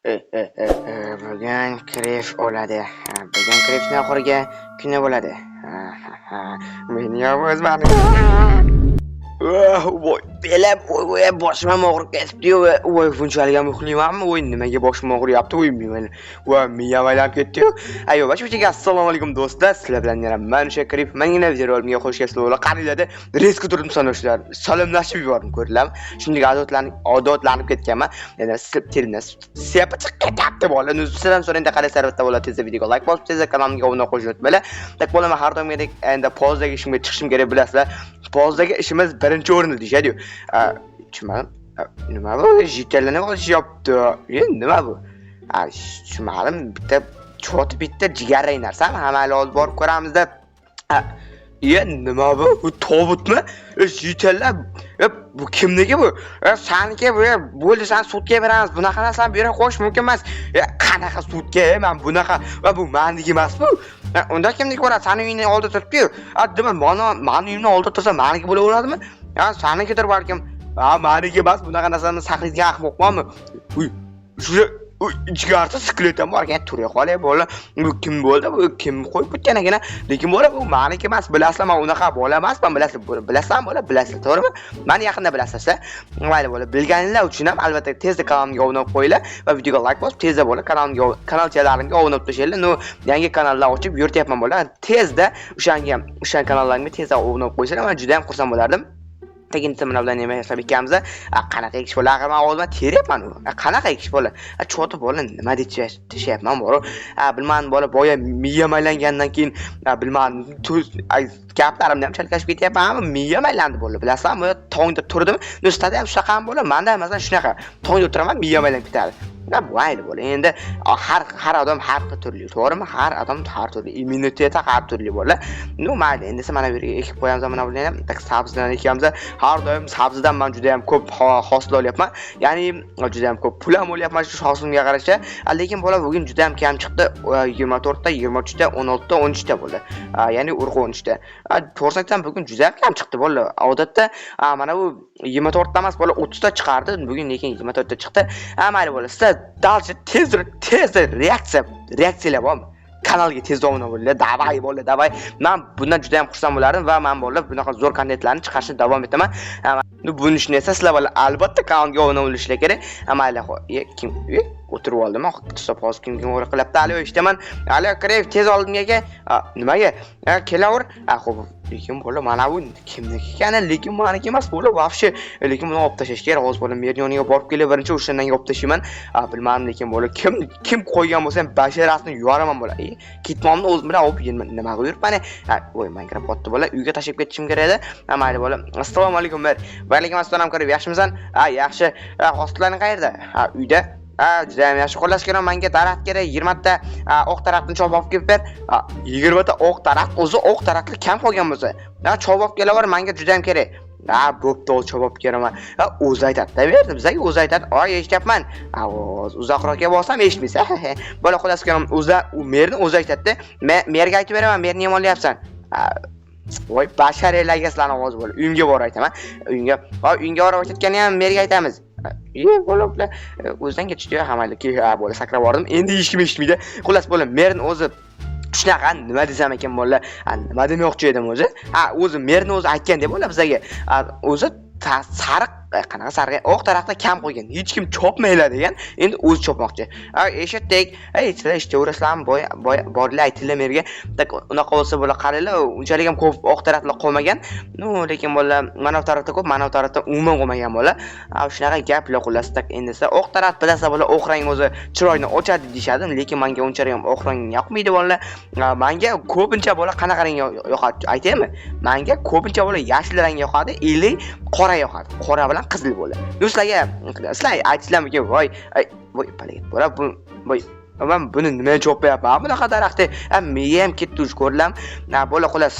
Bugun Krif o'ladi. Bugun Krifni oxirgi kuni bo'ladi. Men yolg'izman. Voy, belim, voy, voy, boshim ham og'rib ketibdi-yu. Voy, bunchalik ham uxlaymanmi? Voy, nimaga boshim og'riyapti? Voy, men, voy, miyam aylanib ketdi-yu. Ayo, barchaga assalomu alaykum, do'stlar. Sizlar bilan yana men, o'sha Krif. Mangina videorimga xush kelibsizlar. Qaranglar, резко turdim, sanoshlar. Salomlashib yubordim, ko'rdinglarmi? Shunday odatlanib ketganman. Yana terimdan sepa chiqib ketyapti, bola. Sizdan so'raydi, qarasanglar, albatta bo'ladi, tezda videoga like bosib, tezda kanalimga obuna qo'shib o'tmanglar. Так, bo'laman, har doimgidek endi pozdagi ishimga chiqishim kerak, bilasizlar. Pozdagi ishimiz birinchi o'rinda deyishadi-yu. Tushunmadim. Nima bu? Житель nima qilishyapti? Nima bu? Tushunmadim. Bitta choti, bitta jigarrang narsami? Ha, mayli, hozir borib ko'ramizda. Nima bu? Bu tobutmi? Житель lar, bu kimniki bu? Saniki bu, bo'ldi, seni sudga beramiz. Bunaqa narsani bu yerga qo'yish mumkin emas. Qanaqa sudga? Men bunaqa, va bu meniki emas bu. Unda kimniki bo'ladi? Sani uyingning oldida turibdi-yu. Nima, mani uyimning oldida tursa, meniki bo'laveradimi? Sanikidir balkim. Ha, meniki emas, bunaqa narsani saqlaydigan ahmoqmanmi? Uy, shu ichkarida skelet ham bor ekan, tura qolay, bola. Bu kim bo'ldi? Bu kim qo'yib ketgan ekan? Lekin, bola, bu meniki emas, bilasizlar, men unaqa bola emasman, bilasizlar, bilasizlarmi, bola, bilasizlar, to'g'rimi? Mani yaqinda bilasizlar. Mayli, bola, bilganinglar uchun ham albatta tezda kanalimga obuna bo'lib qo'yinglar va videoga like bosib, tezda, bola, kanalimga, kanalchalarimga obuna bo'lib tashlanglar. Ну, yangi kanallar ochib yurityapman, bola. Tezda o'shanga, o'sha kanallarimga tezda obuna bo'lib qo'ysanglar, men juda ham xursand bo'lardim. Keyin nima bilan nima yasab ekanmiz? Qanaqa ekish, bola? Axir men og'zimdan teryapman u. Qanaqa ekish, bola? Choti, bola, nima deb tashlayapman boru? Bilmadim, bola, boya miyam aylangandan keyin, bilmadim, gaplarimni ham chalkashib ketyapman, miyam aylandi, bola. Bilasizlarmi, tongda turdim. Ну, sizlarda ham shunaqami, bola? Manda masalan shunaqa. Tongda turaman, miyam aylanib ketadi. Mayli, bola, endi har odam har xil turli, to'g'rimi? Har odam har turli, immuniteti har turli, bola. Ну, mayli, endi esa mana bu yerga ekib qo'yamiz mana buni ham. Так, sabzidan ekamiz. Har doim sabzidan man juda ham ko'p hosil olyapman. Ya'ni juda ham ko'p pul ham olyapman shu hosilimga qarasha. Lekin, bola, bugun juda ham kam chiqdi. 24 ta, 23 ta, 16 ta, 13 ta bo'ldi. Ya'ni urug' 13 ta. To'g'risini aytsam, bugun juda ham kam chiqdi, bola. Odatda mana bu 24 ta emas, bola, 30 ta chiqardi. Bugun lekin 24 ta chiqdi. Mayli, bola, sizlar дальше tezroq, tezda reaksiyalar bormi? Kanalga tez obuna bo'linglar. Давай, bola, давай. Men bundan juda ham xursand bo'lardim va men, bola, bunaqa zo'r kontentlarni chiqarishni davom etaman. Buning uchun esa sizlar, bola, albatta kanalga obuna bo'lishlar kerak. Mayli, kim o'tirib oldim? Stop, hozir kim kim qilyapti? Alo, eshitaman. Alo, Kref, tez oldimga aka. Nimaga? Kelaver. Xo'p, lekin, bola, mana bu kimniki ekan? Lekin maniki emas, bola, вообще. Lekin buni olib tashlash kerak. Hozir, bola, merni yoniga borib kelib, birinchi o'shandan olib tashlayman. Bilmadim, lekin, bola, kim kim qo'ygan bo'lsa ham basharasini yoraman, bola. Ketmonni o'zim bilan olib nima qilib yuribman? Voy, man kirib qotdi, bola. Uyga tashlab ketishim kerak edi. Mayli, bola. Assalomu alaykum, mer. Va alaykum assalom, kirib, yaxshimisan? Ha, yaxshi. Hosillaring qayerda? Ha, uyda. Ha, juda ham yaxshi. Xullas kalom, menga daraxt kerak, 20 ta oq daraxtni chopib olib kelib ber. 20 ta oq daraxt, o'zi oq daraxtlar kam qolgan bo'lsa. Ha, chopib olib kelaver, menga juda ham kerak. Ha, bo'pti, o'zi chopib olib kelaman. Ha, o'zi aytadi-da, berdi bizga, o'zi aytadi. Oy, eshityapman. Ha, o'zi uzoqroqga borsam eshitmaysan. Bola, xullas kalom, o'zi u merni o'zi aytadi-da. Men merga aytib beraman, merni yomonlayapsan. Voy, basharanglarga sizlarni ovozi, bola. Uyimga borib aytaman. Uyimga, voy, uyimga borib aytayotgani ham merga aytamiz. Bola, bular o'zidan ketishdi, ha, mayli, ha, bola, sakrab bordim. Endi hech kim eshitmaydi. Xullas, bola, merni o'zi shunaqa, nima desam ekan, bola, nima demoqchi edim o'zi? Ha, o'zi merni o'zi aytgan deb, bola, bizga. O'zi sariq, qanaqa sariq, oq daraxtni kam qo'ygan. Hech kim chopmanglar degan. Endi o'zi chopmoqchi. Ha, eshitdik. Ey, sizlar eshitaverasizlarmi? Boy, boy, borlar, aytinglar merga. Так, unaqa bo'lsa, bola, qaranglar, unchalik ham ko'p oq daraxtlar qolmagan. Ну, lekin, bola, mana bu tarafda ko'p, mana bu tarafda umuman qolmagan, bola. Ha, shunaqa gaplar, xullas. Так, endi esa oq daraxt, bilasizlar, bola, oq rang o'zi chiroyni ochadi deyishadi, lekin menga unchalik ham oq rang yoqmaydi, bola. Menga ko'pincha, bola, qanaqa rang yoqadi aytaymi? Menga ko'pincha, bola, yashil rang yoqadi или qora yoqadi. Qora bilan qizil, bola. Ну, sizlarga, sizlar aytsizlar mumkin, voy, voy, palakat, bola, bu, voy, man buni nima chopyapman bunaqa daraxtni? Ha, miyam ketdi uch, ko'rdilarmi? Ha, bola, xullas.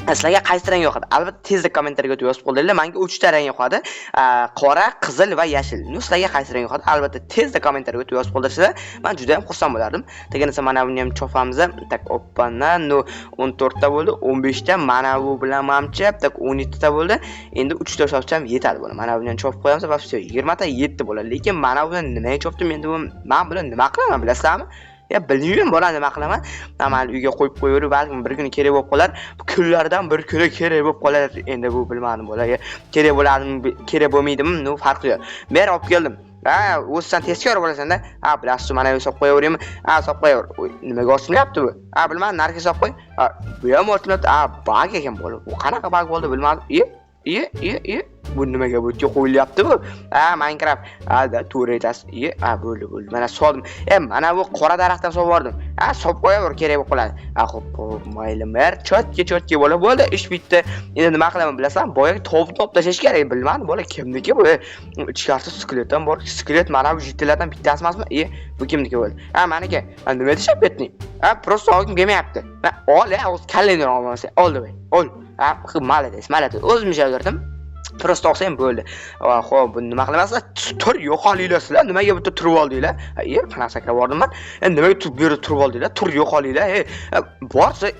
Sizlarga qaysi rang yoqadi? Albatta tezda kommentariyga o'tib yozib qo'yinglar. Menga 3 ta rang yoqadi. Qora, qizil va yashil. Ну, sizlarga qaysi rang yoqadi? Albatta tezda kommentariyga o'tib yozib qoldirsanglar, men juda ham xursand bo'lardim. Degan mana buni ham chopamiz. Так, oppana, ну 14 ta bo'ldi, 15 ta. Mana bu bilan manimcha, так 17 ta bo'ldi. Endi 3 ta chopsam yetadi buni. Mana buni ham chopib qo'yamiz va всё, 20 ta yetdi bo'ladi. Lekin mana buni nimaga chopdim endi bu? Men buni nima qilaman, bilasizlarmi? Ya bilmayman bola nima qilaman. Mayli, uyga qo'yib qo'yaverib, balkim bir kuni kerak bo'lib qolar. Kunlardan bir kuni kerak bo'lib qolar. Endi bu bilmadim bola. Kerak bo'ladimi, kerak bo'lmaydimi, ну farqi yo'q. Ber, olib keldim. Ha, o'zi sen tezkor bo'lasan-da. Ha, bilasiz, mana bu solib qo'yaveraymi? Ha, solib qo'yaver. Nimaga ochilmayapti bu? Ha, bilmadim, nariga solib qo'y. Ha, bu ham ochilmayapti. Ha, баг ekan bola. Bu qanaqa баг bo'ldi, bilmadim. E, bu nimaga bu yerga qo'yilyapti bu? Ha, Minecraft. Ha, da, to'g'ri aytasiz. E, ha, bo'ldi, bo'ldi. Mana soldim. E, mana bu qora daraxtdan solib yubordim. Ha, solib qo'yaver, kerak bo'lib qoladi. Ha, xo'p, xo'p, mayli, mer, чётко, чётко bola bo'ldi, ish bitdi. Endi nima qilaman bilasan? Boyagi tovuqni olib tashlash kerak. Bilmadim, bola kimniki bu? Ichkarida skelet ham bor. Skelet mana bu jittilardan bittasi emasmi? E, bu kimniki bo'ldi? Ha, maniki. Ha, nima tashlab ketding? Ha, просто olgim kelmayapti. Ha, ol, o'z kallangni olmasa. Ol deb. Ol. Ha, молодец, молодец. O'zim ishladim. Просто olsang bo'ldi. Xo'p, buni nima qilaman? Tur, yo'qolinglar sizlar. Nimaga bitta turib oldinglar? E, qanaqa sakrab yubordim man? E, nimaga bu yerda turib oldinglar? Tur, yo'qolinglar. E, borsa,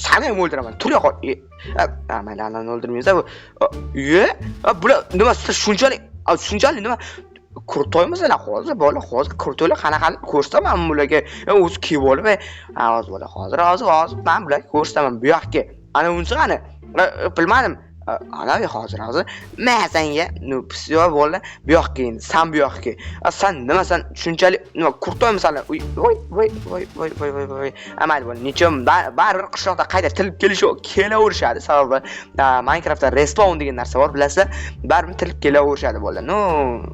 seni ham o'ldiraman. Tur, yo'qol. E, mayli, anani o'ldirmaymiz bu. E, bular nima sizlar shunchalik nima крутой misizlar hozir bola, hozir крутой lar qanaqa ko'rsataman bularga. O'zi kelib olib, hozir bola, hozir, hozir, hozir man bularga ko'rsataman bu yoqqa. Ana unisi qani? Bilmadim. Ana hozir, hozir. Ma senga, ну, всё bo'ldi. Bu yoqqa endi, san bu yoqqa. San nima san shunchalik nima крутой misanlar? Voy, voy, voy, voy, voy, voy, voy. Mayli bo'ldi. Ничего, baribir qishloqda qayta tilib kelishi kelaverishadi. Sababi Minecraftda respawn degan narsa bor, bilasizlar. Baribir tilib kelaverishadi bo'ldi. Ну,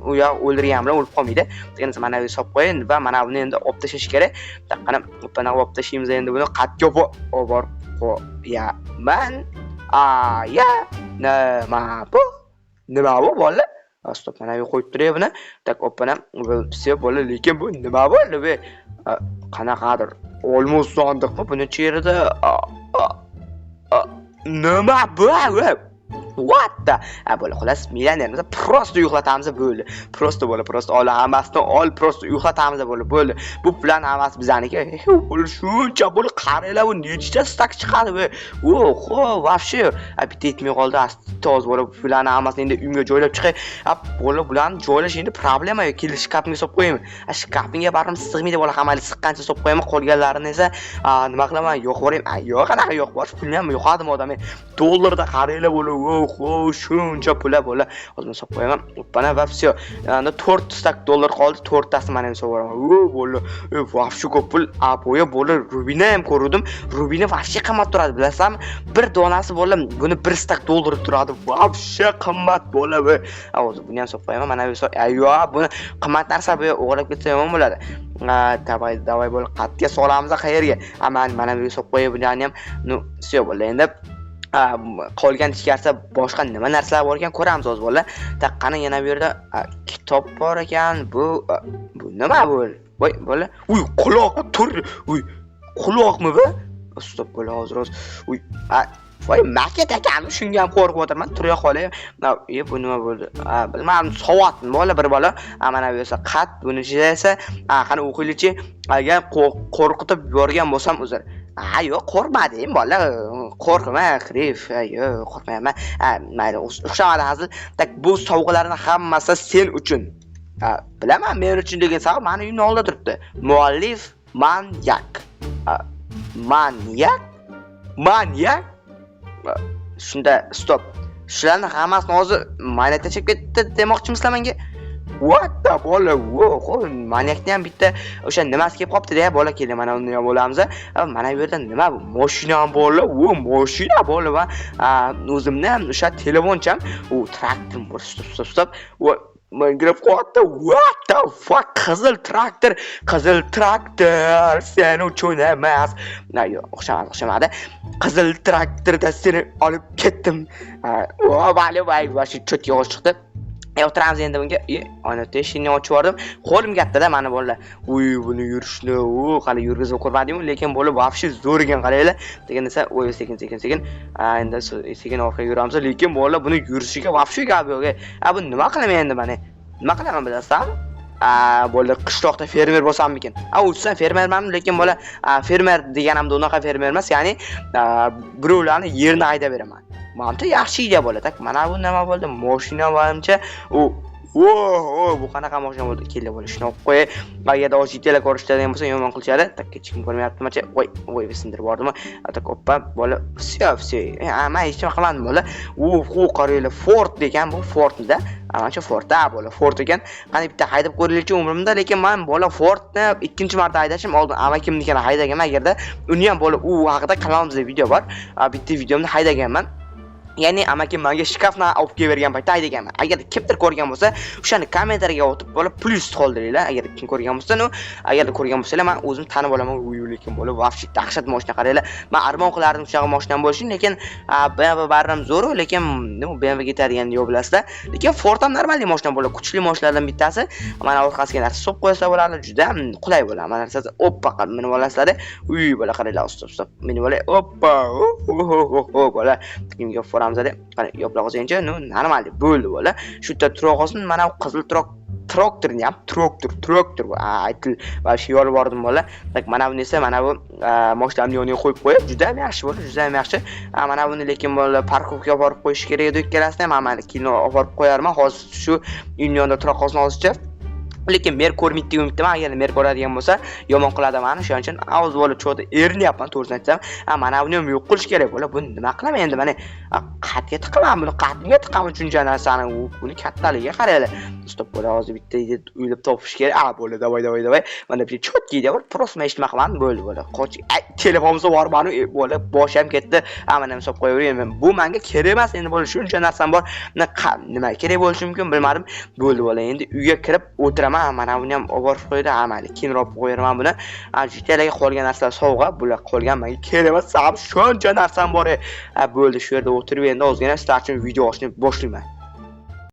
u yoq o'ldirgan bilan o'lib qolmaydi. Degan mana bu solib qo'ying va mana buni endi olib tashlash kerak. Qani, qanaqa olib tashlaymiz endi buni? Qayerga olib borib qo'yaman? A, ya, nima bu? Nima bu bola? Стоп, mana bu qo'yib turay buni. Так, opana, всё bo'ldi, lekin bu nima bo'ldi bu? Qanaqadir olmos sandiqmi? Buni cherida nima bu? What the? Ha, bo'ldi, xullas, millionerimiz просто uxlatamiz bo'ldi. Просто bo'ldi, просто ol hammasini ol, просто uxlatamiz bo'ldi, bo'ldi. Bu plan hammasi bizaniki. Bo'ldi, shuncha bo'ldi, qaranglar, bu nechta стак chiqadi bu. Oho, вообще, bitta yetmay qoldi. Toz bo'lib, bularni hammasini endi uyimga joylab chiqay. Ha, bo'ldi, bularni joylash endi problema yo'q. Kelib shkafimga solib qo'yaymi? Ha, shkafimga baribir sig'maydi bola, hammani siqqancha solib qo'yaman, qolganlarini esa nima qilaman? Yo'q yuboraymi? Yo'q, qanaqa yo'q borish? Pulni ham yo'qadimi odam? Dollarda qaranglar bola, oho, shuncha pul bola. Hozir men solib qo'yaman. Opana va всё. Endi 4 стак dollar qoldi, 4 tasini mana endi solib yuboraman. O, bola, вообще ko'p pul. A, boya bola rubini ham ko'rdim. Rubini вообще qimmat turadi, bilasizmi? Bir donasi bola, buni 1 стак dollar turadi. Вообще qimmat bola bu. Hozir buni ham solib qo'yaman. Mana bu yo'q, buni qimmat narsa bu, o'g'irlab ketsa yomon bo'ladi. Давай, давай bola, qayerga solamiz, qayerga? A, mana bu solib qo'yay buni ham. Ну, всё bo'ldi. Endi qolgan ichkarida boshqa nima narsalar bor ekan ko'ramiz hozir bola. Qani yana bu yerda kitob bor ekan. Bu nima bu? Voy bola. Uy, quloq tur. Uy, quloqmi bu? Стоп bola, hozir, hozir. Uy, voy, maket ekanmi? Shunga ham qo'rqib o'tirman. Tura qolay. E, bu nima bo'ldi? Bilmadim, soatmi bola bir bola. Mana bu esa qat, buni ichida esa, qani o'qiylikchi. Agar qo'rqitib yuborgan bo'lsam uzr. Ha, yo'q, qo'rqmadim bola. Qo'rqma, xrif. Yo'q, qo'rqmayapman. Ha, mayli, o'xshamadi hazil. Так, bu sovg'alarning hammasi sen uchun. Ha, bilaman, men uchun degan savol mani uyimni oldida turibdi. Muallif manyak. Manyak? Manyak? Shunda стоп. Shularni hammasini hozir manyak tashlab ketdi demoqchimisizlar menga? What the bola? Wo, manyakni ham bitta o'sha nimasi kelib qolibdi-da, bola keldi. Mana uni ham olamiz. Mana bu yerda nima bu? Mashina ham bor. O, mashina bor va o'zimni ham o'sha telefoncham, u traktor bor. Стоп, стоп, стоп. Minecraft what the, what the fuck, qizil traktor, qizil traktor sen uchun emas. Na, yo'q, o'xshamadi, o'xshamadi. Qizil traktorda seni olib ketdim. O, vali, voy, вообще чётко chiqdi. O'tiramiz endi bunga. Oyna eshigini ochib yubordim. Qo'lim katta-da mana bolalar. Uy, buni yurishni, u hali yurgizib ko'rmadim, lekin bola вообще zo'r ekan, qaranglar. Degan desa, oy, sekin sekin sekin. Endi sekin orqaga yuramiz, lekin bola buni yurishiga вообще gap yo'q. A, bu nima qilaman endi mana? Nima qilaman bilasizmi? A, bola qishloqda fermer bo'lsammikin? A, o'zim fermerman, lekin bola fermer deganimda unaqa fermer emas, ya'ni birovlarni yerini haydab beraman. Manimcha yaxshi ideya bo'ladi. Так, mana bu nima bo'ldi? Mashina manimcha u. O, bu qanaqa mashina bo'ldi? Keldi bola, shuni olib qo'yay. Agarda ojitela ko'rishadigan bo'lsa, yomon qilishadi. Так, hech kim ko'rmayapti. Voy, voy, sindirib yubordimi? Так, oppa, bola, всё, всё. Man hech nima qilmadim, bola. U, qaranglar, Ford degan bu Fordda. Manimcha Ford, ha, bola, Ford ekan. Qani bitta haydab ko'raylikchi umrimda, lekin man bola Fordni ikkinchi marta haydashim, oldin amakimnikini haydaganman. Agarda uni ham bola u haqida kanalimizda video bor. Bitta videomda haydaganman. Ya'ni amakim menga shkafni olib kelib bergan paytda haydaganman. Agar kimdir ko'rgan bo'lsa, o'shani kommentariyaga o'tib bola plyus qoldiringlar. Agar kim ko'rgan bo'lsa, ну, agar ko'rgan bo'lsanglar, men o'zim tanib olaman. Uy, lekin bola вообще dahshat mashina, qaranglar. Men armon qilardim shunaqa mashinam bo'lishini, lekin BMW baribir zo'r, lekin nima BMW ga yetadigan yo'q, bilasizlar. Lekin Ford ham нормальный mashina bo'ladi, kuchli mashinalardan bittasi. Mana orqasiga narsa solib qo'ysa bo'ladi, juda ham qulay bo'ladi. Mana narsasi oppa qilib minib olasizlar. Uy, bola qaranglar, стоп, стоп. Minib olay. Oppa. Bola. Kimga boramiz deb. Qani, yopla qolsangchi, ну, нормально bo'ldi bola. Shu yerda tura qolsin, mana bu qizil traktorni ham traktor aytil va shu yorib yubordim bola. Так, mana buni esa mana bu mashinamni yoniga qo'yib qo'yib, juda ham yaxshi bo'ldi, juda ham yaxshi. Mana buni lekin bola парковка ga olib borib qo'yish kerak edi ikkalasini ham. Mana keyin olib borib qo'yarman. Hozir shu uyni yonida tura qolsin hozircha. Lekin mer ko'rmaydi degan umiddaman. Agar mer ko'radigan bo'lsa, yomon qiladi mani. Shuning uchun og'iz bo'lib cho'da erinyapman, to'g'risini aytsam. Mana buni ham yo'q qilish kerak bola. Buni nima qilaman endi mana? Qayerga tiqaman buni? Qayerga tiqaman shuncha narsani? U buni kattaligiga qaranglar. Стоп, bola, hozir bitta o'ylab topish kerak. A, bo'ldi, давай, давай, давай. Mana bir чёткий bor. Просто men hech nima qilmadim, bo'ldi bola. Qoch, telefonimizda bor mani, bola, boshi ham ketdi. A, mana solib qo'yaverayman. Bu menga kerak emas endi bola, shuncha narsam bor. Nima kerak bo'lishi mumkin bilmadim. Bo'ldi bola, endi uyga kirib o'tiraman. Mana buni ham olib borib qo'ydi. Ha, mayli, keyinroq olib qo'yarman buni. Ha, judalarga qolgan narsalar sovg'a, bular qolgan menga kerak emas. Sabab shuncha narsam bor. Ha, bo'ldi, shu yerda o'tirib endi ozgina sizlar uchun video ochishni boshlayman.